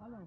Hello.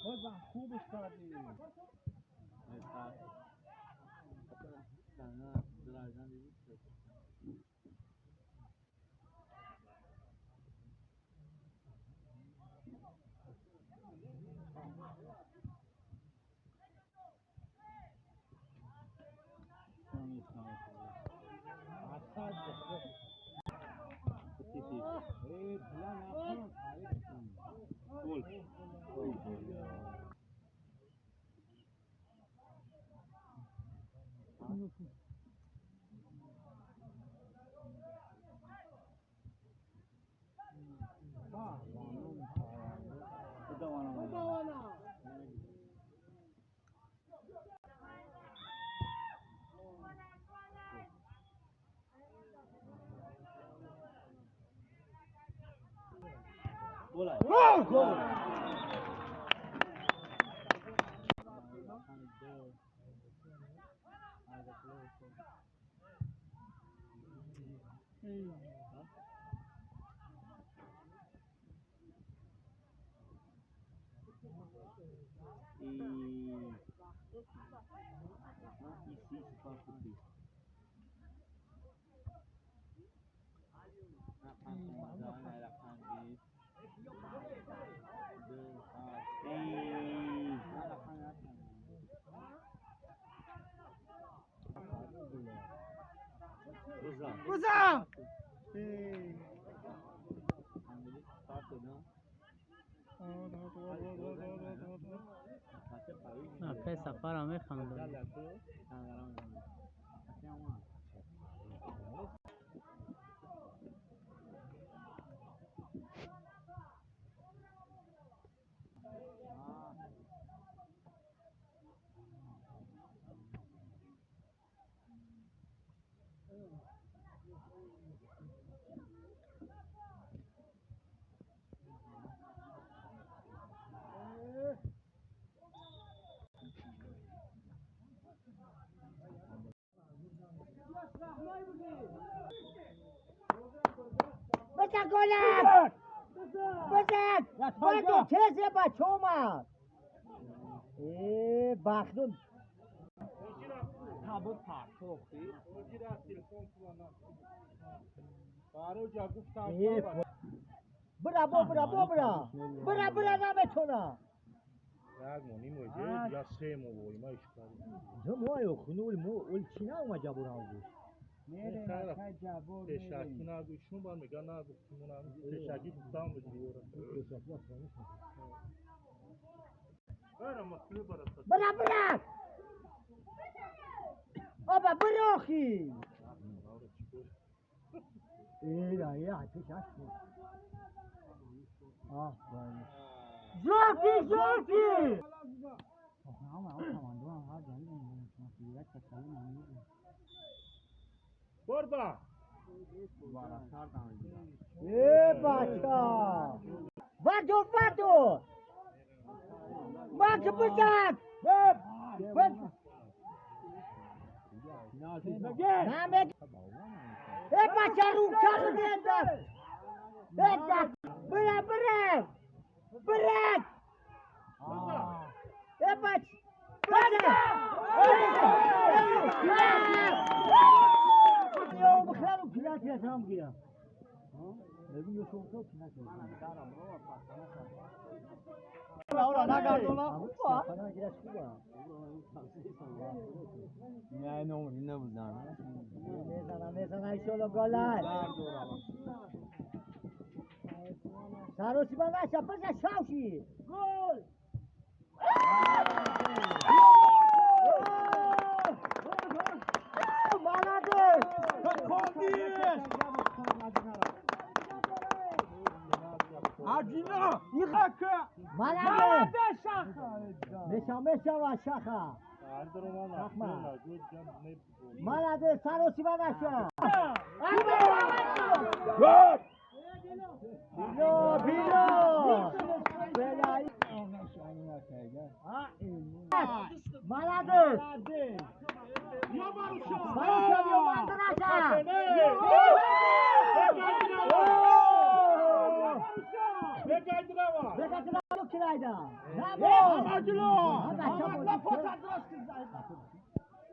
بازم خوبش کردی. Gol! Gol! Rıza! سفر میخندم. بزن گلم بزن باید چیزی بچه اومد ای بخدون تابو پارتوختی برا برا برا برا برا برا نمیتونم. Бра, бра! Оба, брохи! Жовтий, жовтий! Борба! Бача! Ваду, ваду! Макс, бузак! Бача, рука это! Бра, бра! Бра! Бач! Бра! Гол! Молодец! Молодец! Меша, меша, шаха! Молодец, Саросима наша! Било, било! Молодец!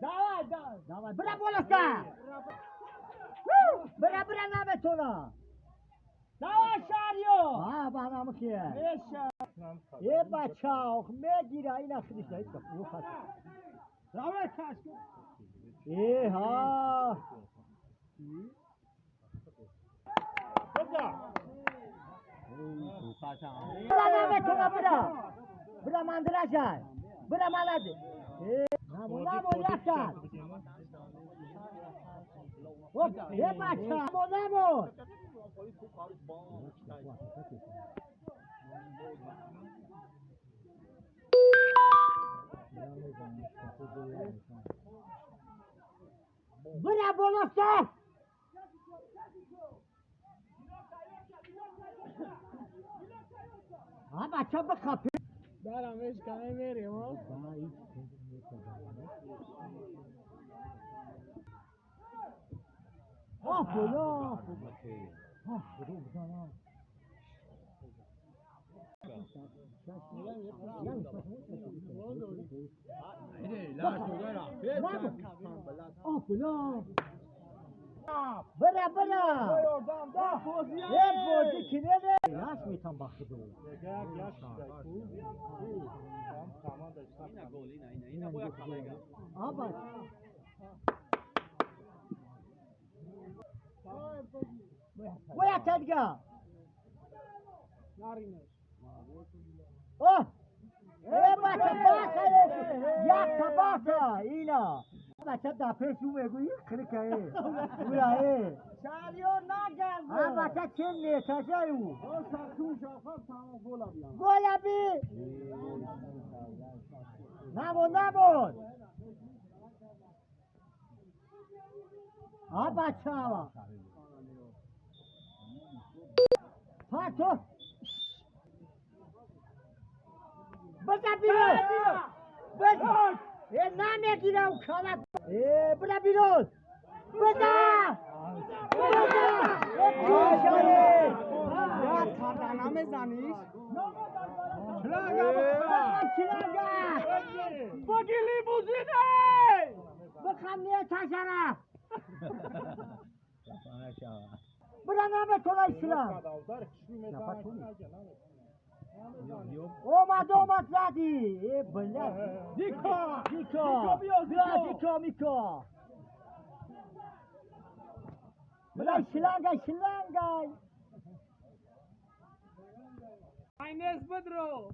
Давай, давай, бра, болоска! Бра, бра, наметона! Давай, Шарио! А, банамхе! Е, бача, мегира, ина хришна, иска, ухат. Давай, кашку! Е, ха! Бра, наметона, бра! Бра, мандражай! Бра, молодец! Намо, намо, яка! Оп, е, бача! Намо, намо! Бра, болоска! А, бача, бахапи! Дарамеш каме мерем, а? А, бола! Бра, бра! Е, бози кинеде! Яш метам бахду. Аба. Боя тадга. О! Е, бача, баса, як табаса, ина. Бача, да пеш умегу, крика е. Ура е. Шарио нагаз. А бача чен не тажаю. Голаби. Намо, намо. А бача. Пато. База биро. База. Е, намегирам кала. Е, бра биро. База. База. Е, кушаре. Я тарда намезаниш. Чилага. Богили бузине! Бахам не ташара. Бра наметона ислам. Омад, омад, зади! Э, блядь! Зико! Зико! Биё, Биё, Зико, Мико! Блядь, шлангай, шлангай! Айнес бадро.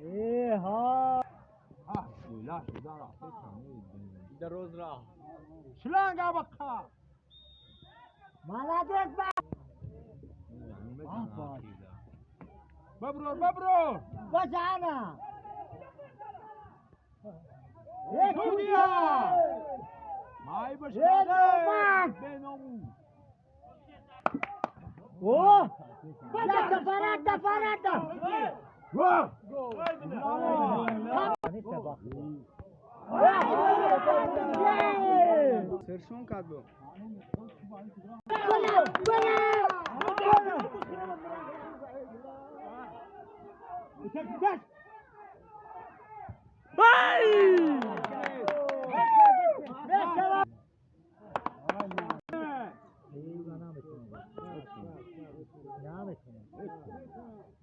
Э, ҳа! Дароз ра. Шланга бақа! Молодец, ба! Баброр, баброр! Базана! Э, Судья! судья! Май Э, башкаде! Норман! Беному! О! Барата, барата, барата! Ва! Сершон кадбо.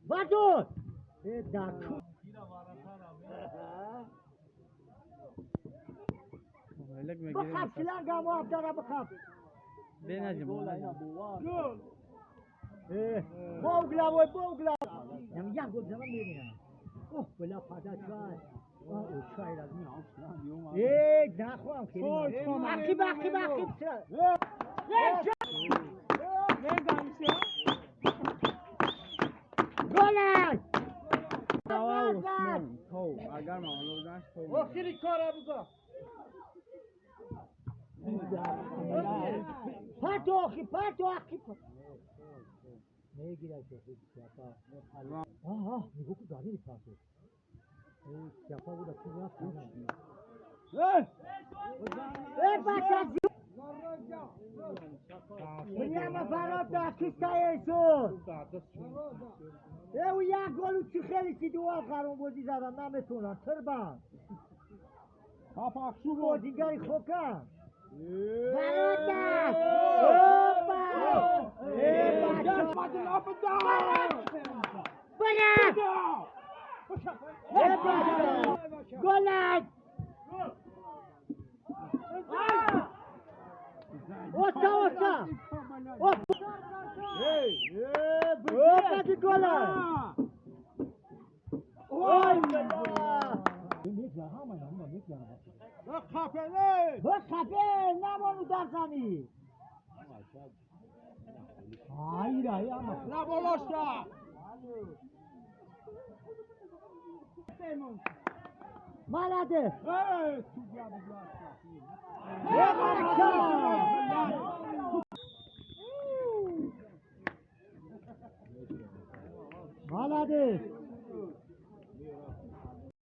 Бадур! Э, даку! Бихаб, шланга мо Абдара бихаб! Э, бо угловой, бо угловой! Нам як гол занам мебинам. Оҳ, бля, пада чай. Оҳ, чай раз. Э, нахоҳам хеле. Ақиб, ақиб, ақиб. Э, Голай! Агар маълум то. Охири кора буза! Пато ақиб, пато ақиб. Мегирад чапа. Аҳа, нигоҳ кун гардини пато. Э, чапа буда ки рафт. Э! Э, бача, Прямо ворота кистаесу. Э, у як голу чи хеле чи дуа қаронбозӣ задан наметонанд, тирбанд. Папа, Шу шубо! бозигари хокан. Ворота! Опа! Э, бача! Бара! Э, бача! Голай! Оста, оста! Опа! Опа, ки голай! Ой, бля! Ба хафе, намону дар зани! Айра, яма! Молодец! Э, бача! Молодец!